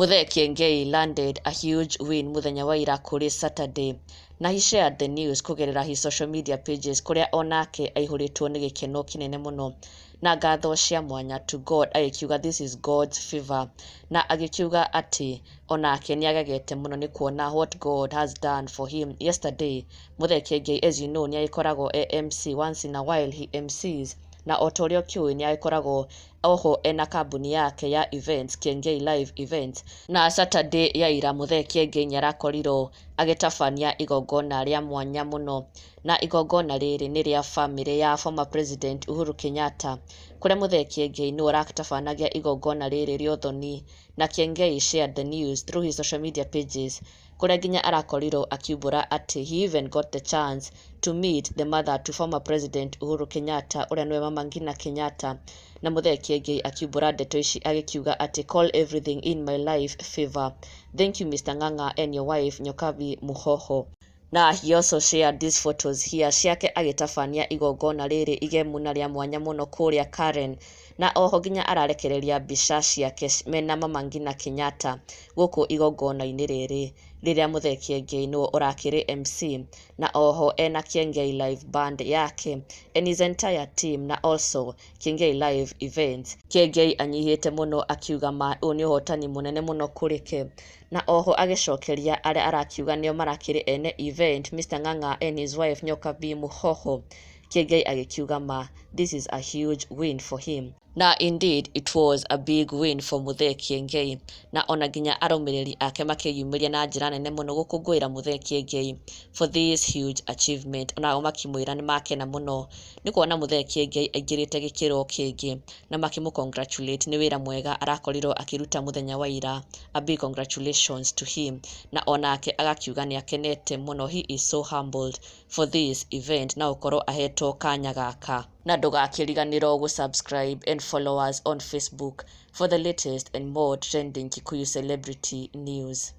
Muthee Kiengei landed a huge win muthenya wa ira kũrĩ Saturday, na he shared the news kũgerera his social media pages, kũrĩa onake aihũrĩtwo nĩ gĩkeno kĩnene mũno na ngatho cia mwanya to God, agĩkiuga this is God's favor, na agĩkiuga atĩ onake nĩ agegete mũno nĩ kuona what God has done for him yesterday. Muthee Kiengei, as you know, nĩ agĩkoragwo e MC. Once in a while he MCs, na o ta ũrĩa ũkĩũĩ, nĩ agĩkoragwo oho ena kambuni yake ya events, Kiengei Live Events. Na Saturday ya ira, Muthee Kiengei nĩ arakorirwo agĩtabania igongona rĩa mwanya mũno, na igongona rĩrĩ nĩ rĩa famĩlĩ ya former President Uhuru Kenyatta, kũrĩa Muthee Kiengei nĩwe ũratabanagia igongona rĩrĩ rĩa ũthoni. Na Kiengei shared the news through his social media pages, kũrĩa nginya arakorirwo akiumbũra atĩ he even got the chance to meet the mother to former President Uhuru Kenyatta, ũrĩa nĩwe Mama Ngina Kenyatta. Na Muthee Kiengei akiumbũra ndeto ici agĩkiuga atĩ, "Call everything in my life favor. Thank you, Mr. Ng'ang'a and your wife Nyokabi Muhoho." Na he also shared these photos here ciake agĩtabania igongona rĩrĩ igemu na rĩa mwanya mũno kũrĩa Karen, na oho nginya ararekereria mbica ciake mena Mama Ngina Kenyatta gũkũ igongona-inĩ rĩrĩ, rĩrĩa Muthee Kiengei nĩwe ũrakĩrĩ MC, na oho ena Kiengei Live Band yake and his entire team, na also Kiengei Live Events. Kiengei anyihĩte mũno akiuga ma ũyũ nĩ ũhotani mũnene mũno kũrĩ ke, na oho agĩcokeria arĩa arakiuga nĩo marakĩrĩ ene event, Mr. Ng'ang'a and his wife Nyokabi Muhoho. Kiengei agĩkiuga ma this is a huge win for him. Na indeed it was a big win for Muthee Kiengei, na ona nginya arũmĩrĩri ake makĩyumĩria na njĩra nene mũno gũkũngũĩra Muthee Kiengei for this huge achievement. Onao makĩmwĩra nĩ makena mũno nĩ kuona Muthee Kiengei aingĩrĩte gĩkĩro kĩngĩ, na makĩmũ congratulate nĩ wĩra mwega arakorirwo akĩruta mũthenya wa ira. A big congratulations to him, na onake agakiuga nĩ akenete mũno. He is so humbled for this event na gũkorwo ahetwo kanya gaka. Na ndũgakĩriganĩrwo gũ-subscribe and follow us on Facebook for the latest and more trending Kikuyu celebrity news.